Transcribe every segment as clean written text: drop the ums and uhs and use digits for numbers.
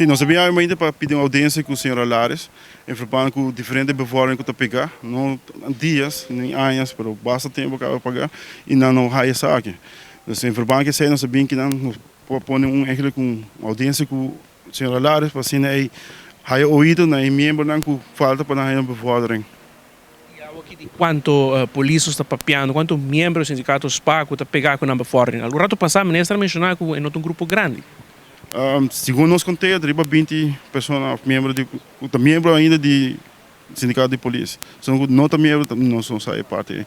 Sí, nos a bin awe mainta pa pidi un audiencia cu señor Alares en verband cu diferente bevordering cu ta pega, no dias ni añas, pero basta tempo cu a paga y nan no haya esaki. Dus en verband cu esey nos a bin kinan nos por pone un eigenlijk un audiencia cu señor Alares pa asina ey haya oido na e miembronan cu falta pa nan haya un bevordering. Y awo aki di cuanto polis nos ta papiando, cuanto miembro di sindicato spa cu ta pega cu nan bevordering? Algun rato pasa minister a menciona cu e no ta un grupo grandi. Segun nos conteo ta riba 20 persona of miembro di cu ta miembro ainda di sindicato di polis. Esun cu no ta miembro nos no sa e parti ey.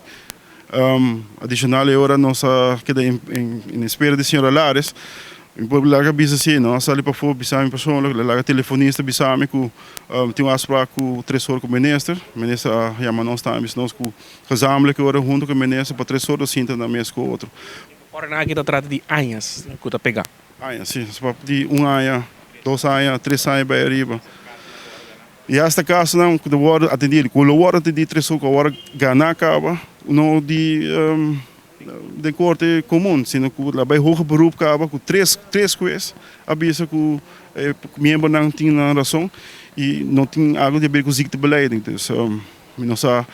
Adicional e ora nos a keda en espera di señor Alares. Mi por laga bisa si, no a sali pafó bisa mi persoonlijk, la laga telefonista bisa mi cu tin un afspraak cu 3 or cu minister. Minister a yama nos tambe bisa nos cu gezamenlijk e ora hunto cu minister pa 3 or nos sinta na mes cu otro. Ora nan aki ta trata di añas cu ta pega. Aña, si. Di un aña, 2 aña, 3 aña bay ariba. Y hasta casonan cu ta wordo atendi, cu lo wordo atendi 3 or cu awor gana caba, no di den corte comun, sino cu la bay hoger beroep caba cu tres juez a bisa cu miembronan tin nan razon y no tin algo di haber cu ziektebeleid. Dus mi no sa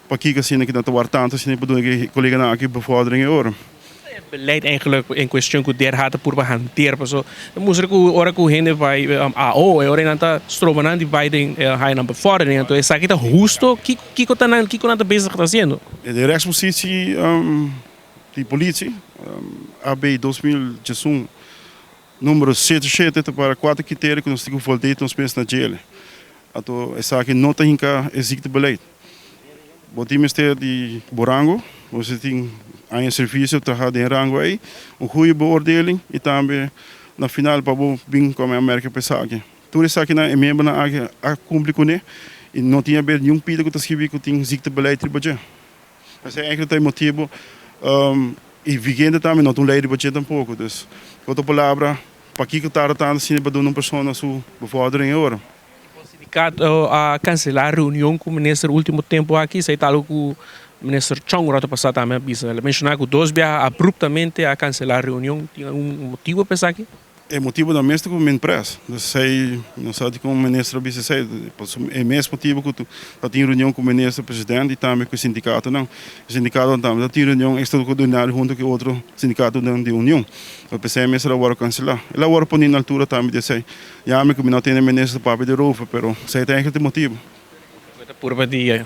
pakico asina cu nan ta ward tanto asina pa duna e coleganan aki bevordering e ora. Beleid eigenlijk en cuestion cu der hata purba hanteer paso mustra cu ora cu hende bay AO e ora nan ta stroba nan di bay den haya nan bevordering, anto esaki ta husto? Kico ta nan, kico nan ta bezig ta haciendo? De rechtspositie di politie, AB 2011 numero 77, ta para cuatro criterio cu nos tin cu voldeed nos mes na djele. Anto esaki no ta hinca e ziektebeleid. Bo tin mester di bo rango, bo tin aña servicio traha den rango ey, un goede beoordeling y tambe na final pa bo bin come aanmerking pa esaki. Tur esakinan e miembronan aki a cumpli cune y no tin haber niun pida cu ta scribi cu tin ziektebeleid riba dje. Esey eigenlijk ta e motibo y vigente tambe no ta un ley riba dje tampoco. Dus, cu otro palabra, pakico tarda tanto asina pa duna un persona su bevordering e ora? O sindicato a cancela reunion cu minister ultimo tempo aki, esey ta algo cu minister Chong rato pasa tambe a bisa. El a menciona cu dos biaha abruptamente a cancela reunion. Tin algun motibo pa esaki? E motibo ta mes cu min pres. Dus esey no sa di con minister a bisa esey. E mes motibo cu ta tin reunion cu minister president y tambe cu sindicatonan. E sindicatonan tambe ta tin reunion extraordinario hunto cu otro sindicatonan di union. P'esey mester a wordo cancela. El a wordo poni na altura tambe di esey. Yami cu mi no tene minister papia di erover, pero esey ta eigenlijk e motibo. Ta purba di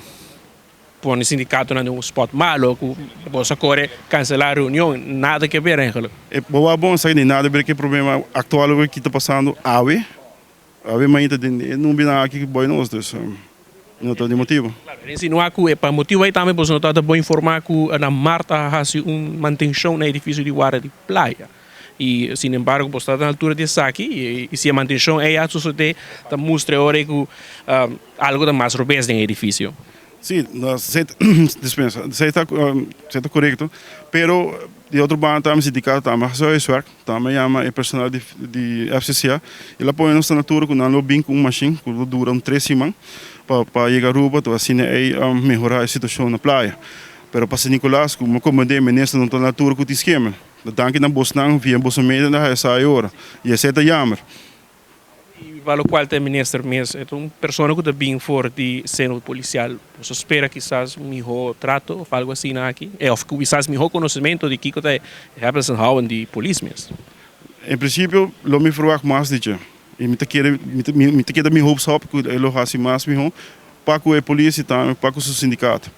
pone sindicatonan den un spot malo cu bo sa core cancela reunion, nada que ver eigenlijk. E boa bon esaki ni nada ver cu e problema actual cu ta pasando awe. Awe mainta den e numbernan aki boy nos, dus no ta di motibo. Claro, e insinua cu e pa motibo ey tambe boso no ta bo informa cu na maart a haci un mantencion na edificio di Guarda di Playa. Y sin embargo bo sta na altura di esaki y si e mantencion ey a sucede ta mustra e ora ey cu algo ta mas robes den e edificio. Si, dispensa, esey ta corecto, pero di otro banda tambe sindicato tambe a haci huiswerk, tambe a yama e personal di FCCA y el a pone nos na altura cu nan lo bin cu un machine cu lo dura un 3 siman pa yega Aruba, asina ey mehora e situacion na playa. Pero pa San Nicolas, como comprende, minister no ta na altura cu tin skema. Danki na bosnan via boso media na haya e ora. Y esey ta jammer. Y pa locual ta e minister mes, e ta un persona cu ta bin for di seno policial. Bo spera kisas miho trato of algo asina aki? Of kisas miho conocimento di kico ta e hebben en houden di polis mes? En principio lo mi verwacht mas di dje. Y mi ta kere, mi ta keda mi hopes op cu e lo haci mas miho pa cu e polis y tambe pa cu su sindicato.